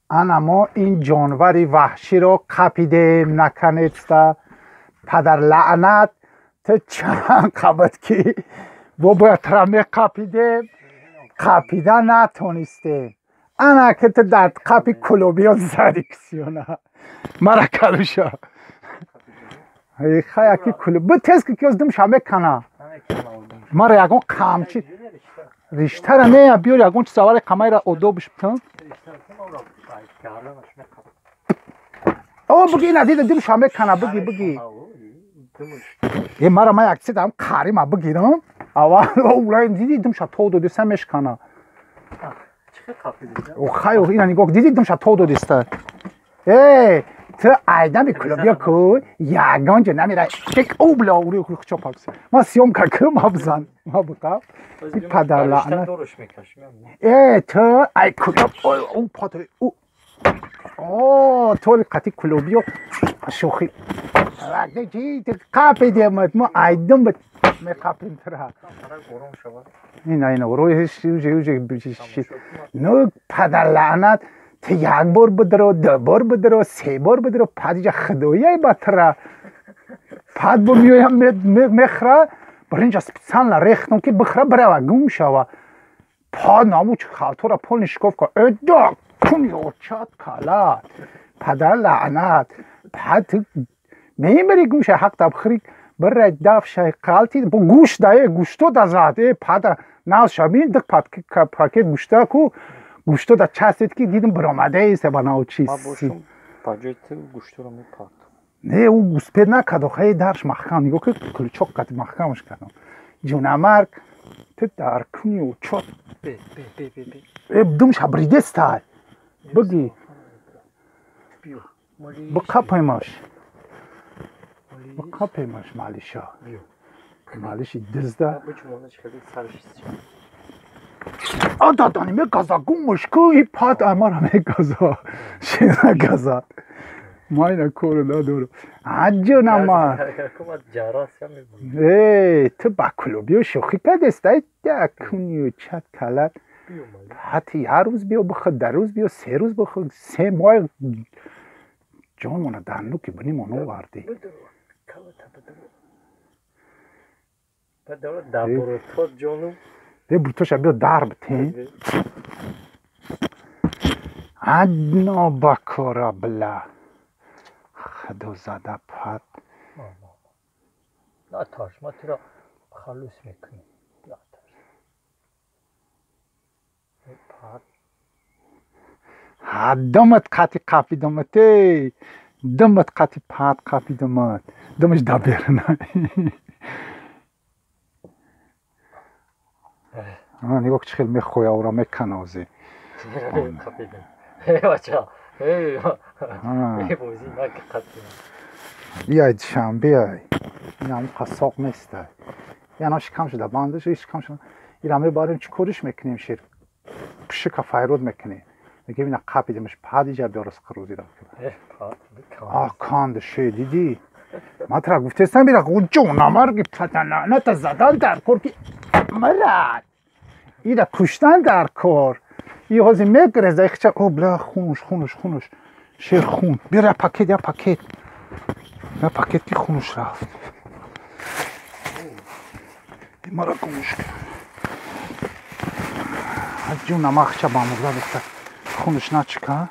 Ана мо ин ҷонвари ваҳширо қапидем, наконец-то. Падар лаънат, ту чанд қабат ки бо бояд тра меқапидем, қапида натонистем. Ана ки ту дар қапи кулобиёт зади кисиёна. Мара калуша. Хаяки кулоб. Бу тез ки киёз дум шаме кана. Мара ягон қамчи риштара не биёр ягон чиз аввали қамайра одобш битам. О буги ина дида дум шаме кана буги буги. Е мара ма як чиз ам қари ма бигирам. Аввал улай диди дум ша то додиса мешкана. О хай ина нигоҳ диди дум ша то додиста. Э ту айдами кулобия ку ягон ҷо намера. Тек о бла ури хур чопакс. Ма съёмка ку ма бзан. Ма буқа. Падар лаънат. Э ту ай кулоб о пат о о тол қати кулобиё шӯхи. Рагди чи қапидемат мо айдам бит меқапим тра. Ина ина рӯи уже уже ну падар лаънат. Ту як бор бидро, ду бор бидро, се бор бидро, пад иҷа худояй ба тра. Пад бо меоям мехра, баринҷа специально рехтам ки бихра бирава гум шава. Пад намуч халтора пол нишкоф ка. Эда кун ёчат кала. Падар лаънат. Пад мемири гум ша ҳақ табхри бира даф шай қалти бо гӯшт дае гӯшто да зад. Э пада нав шабин дик пакет гӯшта ку. Гӯшто да частед ки дидам баромадаест ба научист. Ма бошум ба ҷои ту гӯшторо мепартам. Не, ӯ успед накард, охе дарш маҳкам. Нигоҳ ки кулчоқ қати маҳкамаш кардам. Ҷунамарг, ту дар куни учот. Бе, бе, бе, бе, бе. Э, думша бридестай. Буги. Биқапаймаш. Биқапаймаш малиша. Малиши дизда. А дадани мегаза гумш ку и пад амара мегаза. Шена газа. Майна кору надорам. Аҷунама. Э, ту ба кулобиё шӯхӣ кардестай кунию чат калат. Ҳатти ҳар рӯз биё бихӯр, дар рӯз биё, се рӯз бихӯр, се моҳ ҷонмона дар нуки бинимон овардӣ. Е бутоша биё дар битем. Адно ба кора бла. Худо зада пад. Натарс, ма туро халус мекунем. Натарс. Пад. Ҳа думат қати қапидамат эй. Думат қати пад қапидамат. Думаш даберна. Нигоҳ чӣ хел мехоя ора меканози. Биай душанбе биай. Ин ҳамун қассоқ нестай. Яна шикам шуда бандаш шикам шуда. Ира мебарем чӣ кориш мекунем шер. Пишика файрод мекунем. Мегем ина қапидемаш пад иҷа биёрас қирӯзира. А канд ше дидӣ? Ман тра гуфтестам бира ҷонамарги падананата задан дар кор ки мирад. Ира куштан дар кор. И ҳозир мегреза ихча о бля хунуш хунуш хунуш. Шер хун. Биёр я пакет я пакет. Я пакет ки хунуш рафт. Мара гумш кар. Ҷонама хча ба мурда бихта. Хунуш начика.